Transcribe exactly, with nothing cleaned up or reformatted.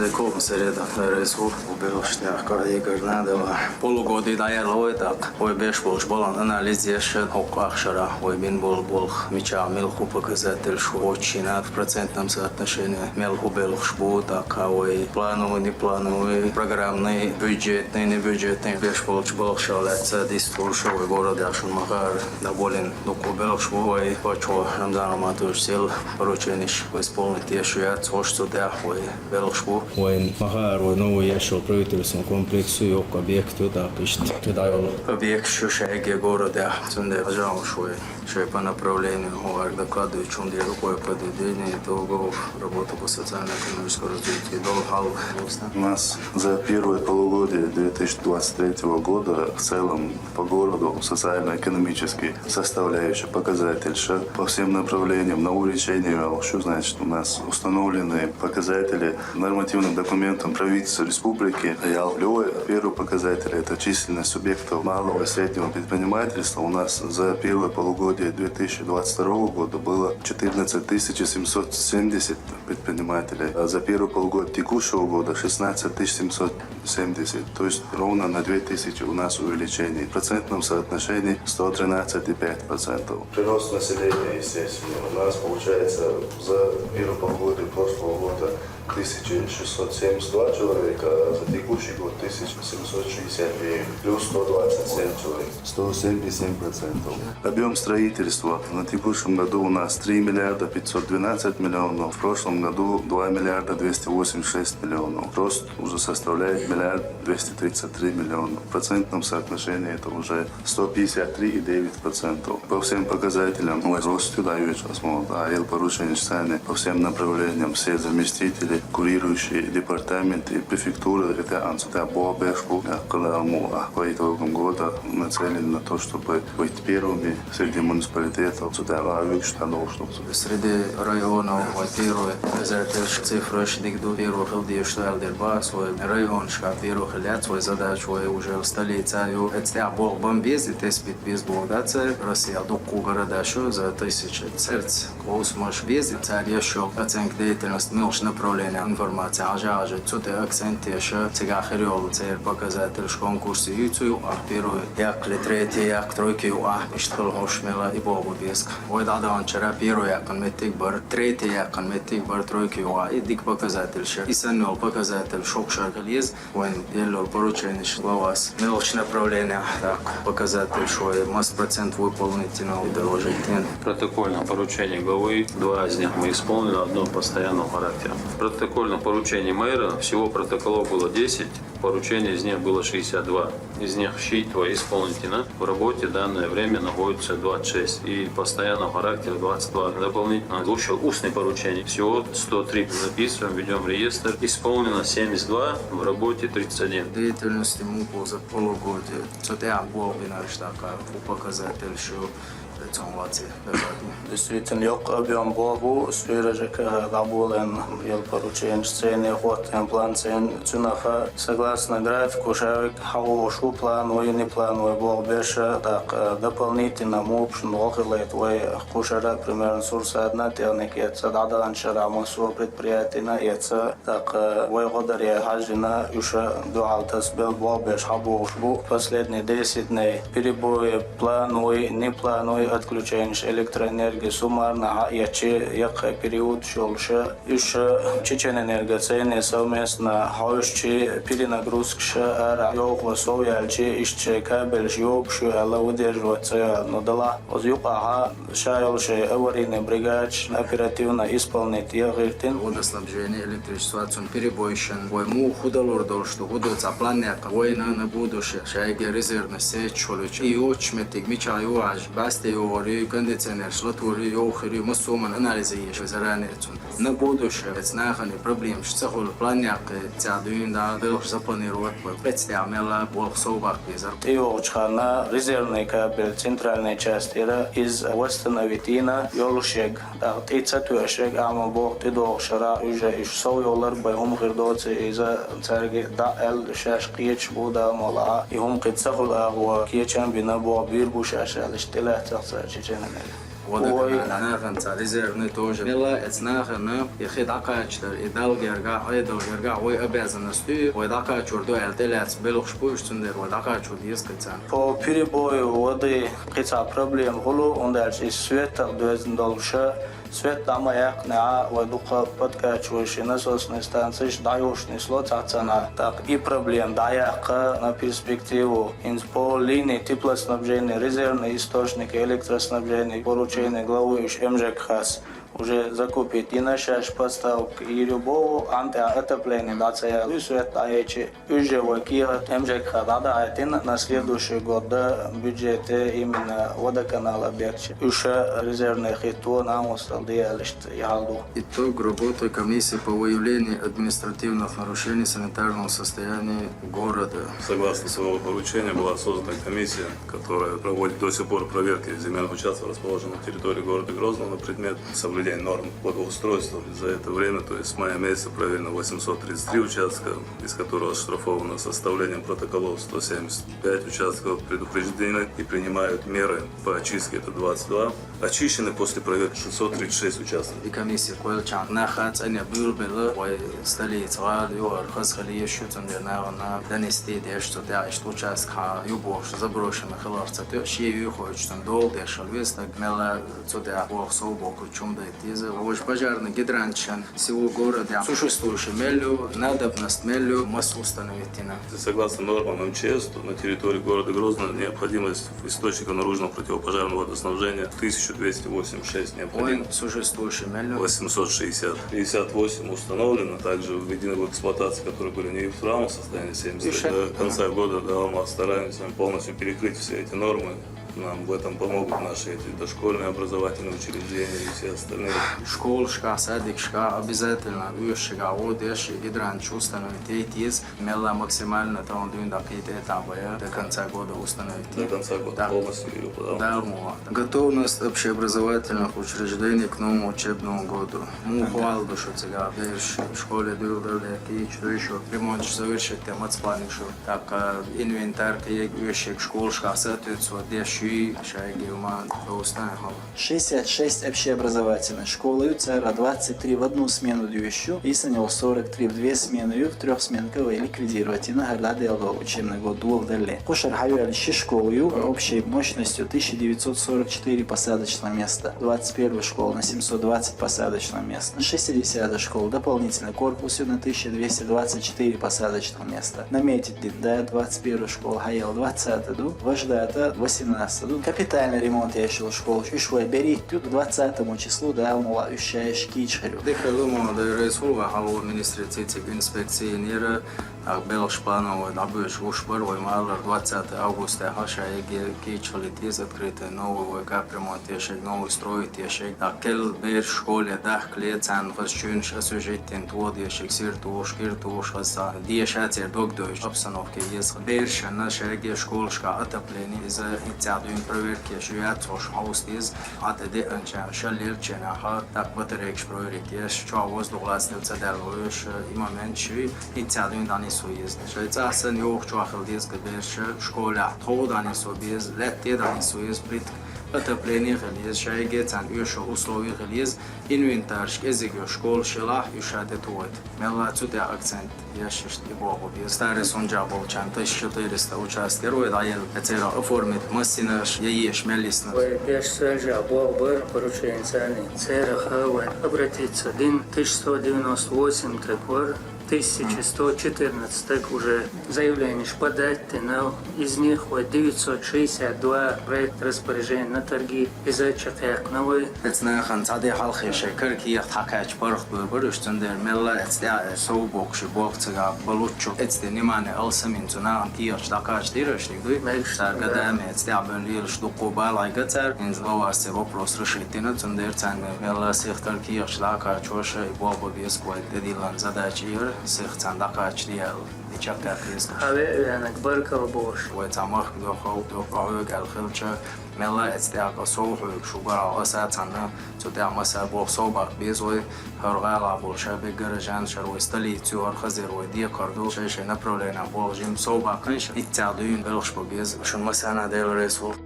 Деколма середа рейс ву, белхаш тӀехь кхайкарна дела. Полугоди дӀаяьлла вай тӀаккха. Вай беш болчу балан анализ еш, хӀокху ахшара вай бин болу болх, мичахь мел хӀу показательш вочу шина, процентном соотношении мел хӀу белхаш бу, тӀаккха вай плановый, неплановый, программный, бюджетный, небюджетный беш болчу балхашах лаьцна дистхуьлуш вай городехь шуна ма-хаъара дӀаболийна дуккха белхаш бу, вай паччахьо Рамзан Раматовича сел порученеш вай исполнить еш яц, хӀорш цу тӀехь вай белхаш бу. Вайн ма-хаъара вай новый еш йолу правительстван комплекс ю, йоккха объект ю, тӀаккха иштта кхидӀа йолу объект ю шайге городехь. Цундела хьажа уьш вай шайн по направлению хӀора докладывать хӀума дийр ду, кхой подведение итогов работы по социально-экономическому развитию долу хьал. У нас за первое полугодие две тысячи двадцать третьего года в целом по городу социально-экономические составляющие, показатель ша по всем направлениям на увеличение, я уж, значит, у нас установлены показатели нормативным документом правительства республики. Я любой первый показатель — это численность субъектов малого и среднего предпринимательства. У нас за первое полугодие две тысячи двадцать второго года было четырнадцать тысяч семьсот семьдесят предпринимателей, а за первое полугодие текущего года шестнадцать тысяч семьсот семьдесят. То есть ровно на две тысячи у нас увеличение. В процентном соотношении сто тринадцать и пять процентов. Прирост населения, естественно, у нас получается за первое полугодие прошлого года тысяча шестьсот семьдесят два человека, а за текущий год тысяча семьсот шестьдесят девять, плюс сто двадцать семь человек, сто семьдесят семь процентов. Объем строительства на текущем году у нас три миллиарда пятьсот двенадцать миллионов, в прошлом году два миллиарда двести восемьдесят шесть миллионов. Рост уже составляет миллиард двести тридцать три миллиона. В процентном соотношении это уже сто пятьдесят три и девять процентов. По всем показателям, ой, рост сюда вечер смотрит, а ел порученеш цены по всем направлениям, все заместители, курирующие департаменты, префектуры, это анцута бобешку, а когда мы, а по итогам года нацелены на то, чтобы быть первыми среди муниципалитетов, сюда, а, выкшта должен. Среди районов вай первый, показательш, цифраш дика ду, первый хила дезаш ду аьлла дерг бац, вай районашкахь первый хила яц, вай задача вай уже столица ю. Эцу тӀехь болх бан беза, тестить беза бохург дац, Россия дуккха города шу за тысяча церц кховсамаш беза, цара еш йолу оценка деятельности муьлхачу направленехь информация хьажа хьажа, цу тӀе акцент еш, цигахь хир йолу церан показательш, конкурсы юй цу юкъахь первый яккхале, третий яккха, тройки юкъахь, иштта хила хӀорш мела и боху беза. Вай дӀадаханчара первый яьккхина меттиг бара, третий яьккхина меттиг бара тройки юкъахь. И дика показательш яра. И санна йолу показатель шух шарахь хила еза. Вайн елла йолу порученеш главас муьлхачу направленехь, так, показательш вай масса процент выполнить йина и доложить йина. Протокольное поручение главы, два из них мы исполнили, одно постоянного характера. Протокольное поручение мэра, всего протоколов было десять, поручений из них было шестьдесят два. Из них, считывая, исполнительно в работе данное время находится двадцать шесть и постоянного характера двадцать два. Дополнительно вышел устное поручение. Всего сто три. Записываем, ведём реестр. Исполнено семьдесят два, в работе тридцать один. Деятельности муха за полугодие. Цу тӀехь болх бинарш, так, показательш ю. Действительно, йоккха объем болх бу, Суьйра ЖКХ дӀаболийна, ел порученеш цене хӀоттийна, план цене цуьнах. Согласно графику, ша век хьахош ву плановый, неплановый болх беш, тӀаккха дополнительно муха шуна гӀо хилийта вай кхушара, примерно, сурсатана техника эца, дӀадаханчу шарахь массо а предприятина эца, тӀаккха вай гӀо даре хьаьжжина, уьш дуьхьал тасабелла болх беш хьабохуш бу. Последний десять дней перебои, плановый, неплановый отключенеш электроэнергии суммарно хьаэцчи, яккхий периодаш йолуш, уьш Чеченэнерго цене совместно хьаьжчи, перенагрузкаш арахь йовхо сов яьлчи, иштта шайн кабелаш йогуш ю аьлла, выдерживать ца йо аьлла, но делахь, оцу юкъахь ша йолу шайн аварийный бригадаш оперативно исполнить ян гӀиртина. Водоснабжение, электричество, цуьнан перебойшна, вай муха хӀу далур долуш ду, хӀу ду цхьа план яьккхина, вайна на будущее шайга резервный сеташ хуьлучу. И йоцуш меттиг мичахь ю хьажа, басте йогӀур ю, кондиционерш латор ю, йовхир ю, массо а анализ еш вай заранее цунна. На будущее эцу нахана проблемаш ца хуьлу, план яьккхи, цхьа дуьйна дӀа белхаш запланировать бан, эцу тӀехь мелла болх сов баккха безар. ТӀейогӀучу ханна резервный кабель центральный часть тӀера иза восстановить йина йолуш ерг, тӀаккха тӀе ца тоьуш ерг, амма боху тӀедогӀучу шарахь уьш, уьш сов йолар бен хӀума хир доций иза, цаьрга дӀа аьлла, шаьш кхеташ бу, Дала мукъ лахь, и хӀума кхин ца хуьлу агӀо кечам бина боху, бийр бу шаьш аьлла, иштта тӀелаьцна цара Чеченэнерго. Водоканала нахаца резервный тоже. Мелла эцу нахана и хи дӀакхачадар, и Далла гергахь, Ӏедал гергахь вай обязанность ю, вай дӀакхачор ду аьлла тӀелаьцна белхаш бу уьш, цундела вай дӀакхачо деза кхин царна. По перебою воды кхин цхьа проблема хуьлу, хӀунда аьлча и света доьзна долуша, свет дӀа ма яьккхинехь, вай дукха подкачивающие насосные станцеш дӀайолуш нисло цхьацца нах. ТӀаккха и проблема дӀаяккха на перспективу. ХӀинца по линии теплоснабжения, резервный источник электроснабжения, поручение главы уьш МЖКХ-с уже закупить йина, шаьш поставка йийр ю боху, амма тӀехь отопление дӀа ца яьлла, свет дӀаяьлча, уьш же вай кехат МЖКХ дӀадахьийтина на следующий год дан бюджете именно водоканал объектчу. Уьш резервный хӀитто, намус дала де аьлла иштта яхьал ду. Итог работы комиссии по выявлению административных нарушений санитарного состояния города. Согласно своего поручения была создана комиссия, которая проводит до сих пор проверки земельных участков, расположенных на территории города Грозного, на предмет соблюдения норм благоустройства. За это время, то есть с мая месяца, проверено восемьсот тридцать три участка, из которых оштрафовано составлением протоколов сто семьдесят пять участков, предупреждены и принимают меры по очистке, это двадцать два. Очищены после проверки шестьсот тридцать шесть участков. И комиссия кхоьллинчу нахана цӀена буьйлабелла, вай столица гӀала ю, хӀара хаза хила езаш ю, цундела нахана донести деш, цу тӀехь иштта участок хьан ю бохуш, заброшенный хиларх ца тоьа, шен юьхочун дола деш хила веза стаг, мелла цу тӀехь боху сов боху чум дайта деза. Вай пожарный гидранташна всего города существующий мел ю, надобность мел ю, масса установить йина. Согласно нормам МЧС, то на территории города Грозного необходимость источника наружного противопожарного водоснабжения тысяча двести восемьдесят шесть необходимо. Вайн существующий мел ю? Восемьсот шестьдесят. Пятьдесят восемь установлено, также введены в эксплуатацию, которые были не в исправном состоянии, семьдесят. Ещё? До конца года, да, мы стараемся полностью перекрыть все эти нормы. Нам в этом помогут наши эти дошкольные образовательные учреждения и все остальные. Школашкахь, садикашкахь обязательно уьш шигахь гӀо деш, и гидранташ установить яйта еза. Мелла максимально тахана дуьйна дӀа кхин тӀе этапа я до конца года установить. До конца года полностью её подал. Да, муха. Готовность общеобразовательных учреждений к новому учебному году. Муха хьал ду шу цигахь, бераш школе дуьйладале, кийча дуй шу, ремонташ завершить де маца план ю шу. ТӀаккха инвентарь кхин уьш шига школашкахь соответствовать деш юй, шайга ма довстан хьала. Шестьдесят шесть общеобразовательных школ ю, цара двадцать три в одну смену дуьйш ю, и санна йолу сорок три в две смены ю, в трёх сменках вай ликвидировать йина, хӀара дӀаделла долу учебный год доладале. Кхушара хьайоьллина ши школа ю, общей мощностью тысяча девятьсот сорок четыре посадочных места, двадцать первая школа на семьсот двадцать посадочных мест, шестидесятая школа дополнительный корпус ю на тысяча двести двадцать четыре посадочных места. Наметить дина, да, двадцать первая школа хьаелла двадцатая ду, важдата восемнадцатая ду. Капитальный ремонт еш йолу школаш, уьш вай берхӀитта ю, двадцатому числу, Дала мукъ лахь, уьш шайша кийча хир ю. Дика хилла, молодой рейс хӀума хьалха министраций цига инспекцийнера, а, белхаш плановой дӀабоьдуш гуш бара, вай ма-аллара, двадцатый августехь шайга кийча хилийта еза открытый новый вай капремонт ешиг, новый строить ешиг. ТӀаккха керла бераш школе дахкале, царна хаза чуьнаш освежить йина тоха дешиг, сира тухуш, кира тухуш, хаза деша церан дог дойтуш обстановка еза. Берашна шайга школашкахь отопление, иза хӀинццехь дуьйна проверка еш ю, яц хӀорш хьовса деза, хьан тӀе деанчарна, шал лелчарна хьа, тӀаккха батарейкаш проверить еш, чохь воздух лацделла ца даьлла вевзаш, и моменташ ю, хӀинццехь дуьйна дӀанисван еза. Шайн цӀахь санна йоху чохь хила деза бераш школехь, тхов дӀанисван беза, лаьтта тӀе дӀанисван еза, плитка, отопление хила еза, шайга царна оьшуш условия хила еза, инвентарш кӀезиг йолу школаш елахь, уьш ша тӀе тухийта. Мелла цу тӀехь акцент еш иштта и боху беза. Старый Сунжа болчарна тысяча четыреста участок яра вай дӀаелла, церан оформить массинаш я еш мел йисна. Вай деш Сунжа боху бара поручение царна. Церах вай обратиться дина тысяча сто девяносто восемь так вара. Тысяча сто четырнадцать стаг уже заявленеш подать дина, из них вай девятьсот шестьдесят два проект распоряжения на торги, иза чекхъяьккхина вай. Эцу нахана цхьа де хьалхе шайн кара кехат хьакхаьчча паргӀат бевр бара уьш, цундела мелла эцу тӀехь сов боккхуш и болх ца габ балуччу. Эцу де внимание алсамин цу нахана кехаташ дӀакхачадийра аша, дика дуй? Мегаш, цара да. Гадаме эцу тӀехь бевлла лелаш дуккха бала гӀайга цара, хӀинца баварца вопрос решить дина, цундела царна мелла сих кара кехаташ дӀакхачош и болх бан беза вай тӀедиллина задача яра. Сиха царна дӀакхачаде аьлла, и чекхъяккха еза. Хьан веа веанарг баркалла бохуш. Вай цхьа махка доху, доху хьоьга аьлла хилча, мелла эцу тӀехь кху сов хьоьгуш ву гора, аса цхьанна цу тӀехь масса боху сов баккха беза вай, хӀара гӀалахь болу ша беггара жан шара вай столица ю, хӀара хазера вай декхар ду, шай-шай направлениехь болу жимма сов баккхийша, итт цхьа дуьйна белхаш бан беза, шуна массарна Дела реза хуьлда.